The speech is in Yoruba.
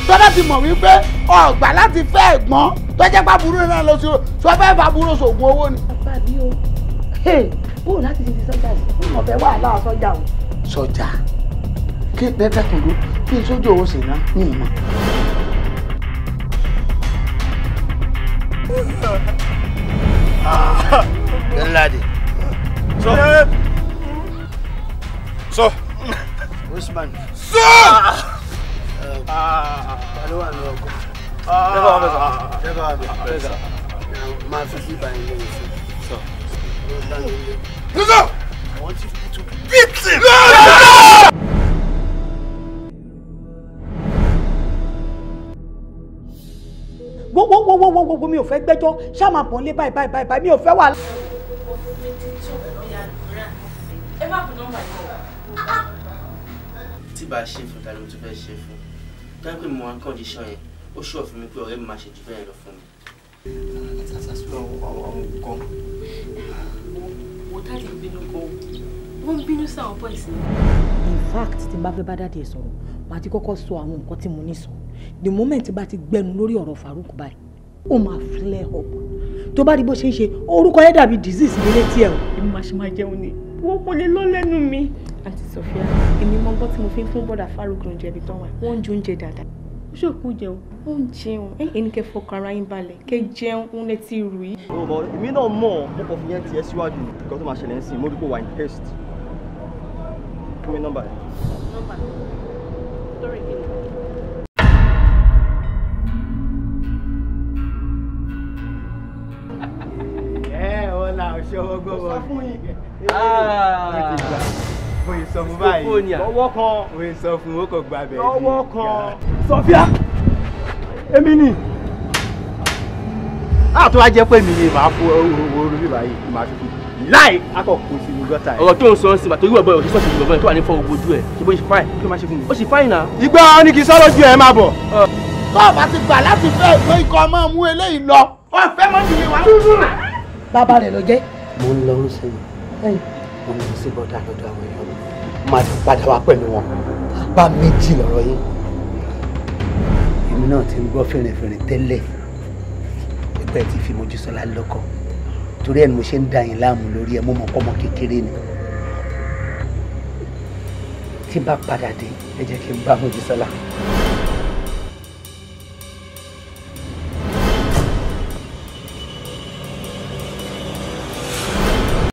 Tọ́lá ti mọ̀ wípé ọ̀gbà láti fẹ́ ẹ̀gbọ́n tó jẹ́ pàbúrò náà lọ sí sọ fẹ́ fàbúrò sògùn owó ni. Bàbá mi o, bóò láti ti sọ́jà yìí, mo fẹ́ wàhálà sọ́jà o. Sọ́jà kí bẹ́ẹ̀ kùn kí n sójú owó sì ná ní ìmọ̀. Danladi. So. So. Usman. So. Ta ló wà ní ọkọ̀? Dẹ́gbà wà bẹ̀. Máa fi sí ìbàyẹn lẹ́yìn sí. So. So. I want you to beat him. Wo wo wo wo wo wo mi ò fẹ́ gbẹ́jọ́ ṣá máa bọ̀ nílé báyìí báyìí báyìí mi ò fẹ́ wà. Tí bá a ṣe fún ta ló tún fẹ́ ṣe fún dáńpé mo wá kọ́ndíṣọ̀n yẹn ó ṣùọ̀ fún mi pé ọ̀rẹ́ mi máa ṣe jù bẹ́ẹ̀ lọ fún mi. Wo dáàdì ń bínú gan-an, wọ́n ń bínú sáwọn boys ni. In fact, tí n bá fẹ́ bá dáàdì sọ̀rọ̀, màá ti kọ́kọ́ sọ àwọn nǹkan tí mo ní sọ. The moment bá ti gbẹnu lórí ọ̀rọ̀ Farouk báyìí, ó máa flare up. Tó bá rí bó ṣe ń ṣe, orúkọ yẹn dàbí disease ní létí ẹ̀ o. Èmi máa ṣe máa jẹun ni, wọ́n kò lè lọ lẹ́nu mi. Àǹtí Sofia, èmi mọ gbọ́ tí mo fi ń fún bọ́dà Farouk lóúnjẹ ibi tán wà, wọ́n ń jẹ oúnjẹ dáadáa. Ó ṣòkú jẹun, ó ń jẹun, ẹni kẹ́ fọkàn ara yín balẹ̀, kẹ́ jẹun, òun lẹ ti rù yìí. Ó mọ, èmi náà mọ̀, mo kàn fi yẹn tiẹ̀ síwájú nǹkan tó máa ṣẹlẹ̀ ń sìn, mo rí pé wà in haste. Fún mi nọ́mbà yẹn. Nọ́mbà torí kí ni? Ṣọwọ́ gbọ́wọ́. Sọ fún yín. Mo ì sọ fún báyìí. Lọ́wọ́ kan. Mo ì sọ fún ó kò gba bẹ̀ẹ́. Lọ́wọ́ kan. Sọfíà, èmi ni. A tó wá jẹ́ pé mi ni màá fún owó orí báyìí, màá fi fún láì akọ̀kọ̀ sínú gọ́tà yẹn. Ọ̀rọ̀ tó ń sọ ń sìn bàtò ìwé ọ̀bọ òṣìṣẹ́ ṣe ìgbọ̀n tó wà ní fọ́ ojú ẹ̀ ṣe bó ṣe fáìn. Kí ló máa ṣe fún mi? Ó ṣe fáìn náà. Ìgbà wọn ni kì í sọ́ lójú ẹ̀ máa bọ̀. Tó o bá ti gbà láti fẹ́ ẹ̀gbọ́n ikọ̀ ọmọ mú eléyìí lọ, ọ̀fẹ́ mọ́ nìyẹn wá. Bàbá rẹ̀ ló jẹ́. Mo ń lọ sẹ́yìn, mo ń lọ sí bọ́dà lọ́dọ̀ àwọn èèyàn mi, máa ti padà wá pẹ̀lú wọn. Bá méjì lọ́rọ̀ yín. Èmi náà ti ń gbọ́ fìrìfìrì tẹ́lẹ̀ pípẹ́ ti fi Mojísọ́lá lọ́kọ, torí ẹ̀ ni mo ṣe ń da yín láàmú lórí ẹ̀. Mo mọ̀ pọ́mọ kékeré ni. Tí bá padà dé, ẹ jẹ́ kí n bá Mojísọ́lá.